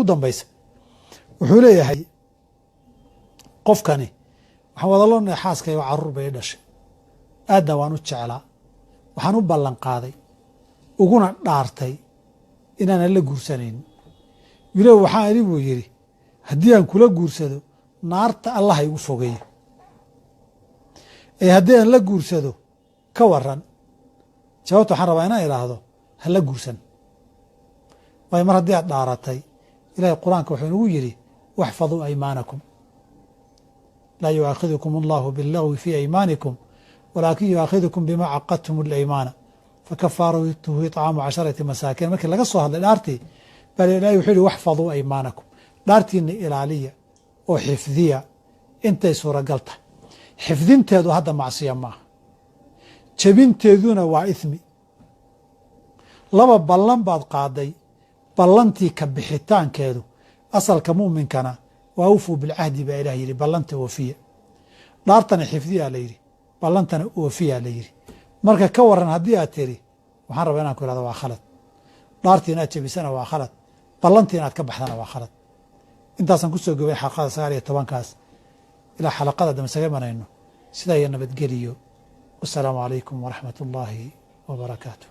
Dambaysa wuxuu leeyahay qofkani: waxaan wada loonahay xaaskaygo, carruur bay i dhashay, aadna waan u jeclaa. Waxaan u ballan qaaday uguna dhaartay inaanan la guursanayn. Wilow waxaan idhi, buu yidhi, haddii aan kula guursado, naarta Allah igu fogeeyo. Ee haddii aan la guursado, ka waran? Jawaabta waxaan rabaa inaan idhaahdo: ha la guursan. Waayo, mar haddii aad dhaaratay, Ilahay Qur-aanka wuxuu inagu yidhi: واحفظوا أيمانكم، لا يؤاخذكم الله باللغو في أيمانكم ولكن يؤاخذكم بما عقدتم الأيمان فكفارته إطعام 10 مساكين. Markii laga soo hadlay dhaartii baa Ilahay wuxuu yihi: واحفظوا أيمانكم, dhaartiina ilaaliya oo xifdiya intay suuragal tahay. Xifdinteedu hadda macsiya maaha, jebinteeduna waa ithmi. Laba ballan baad qaaday, ballantii ka bixitaankeedu, asalka mu'minkana waa أوفوا بالعهد baa Ilah yidhi, ballanta oofiya. Dhaartana xifdiyaa la yidhi, ballantana oofiyaa la yidhi. Marka ka waran haddii aad tiri? Waxaan rabaa inaan ku ihahdo: waa khalad. Dhaartii inaad jebisana waa khalad, ballantii inaad ka baxdana waa khalad. Intaasaan kusoo gobay xalaqada 19-kaas. Ilaa xalaqada dambe saga imanayno, sidaa iyo nabadgeliyo. Wasalaamu calaykum waraxmat ullaahi wa barakaatu.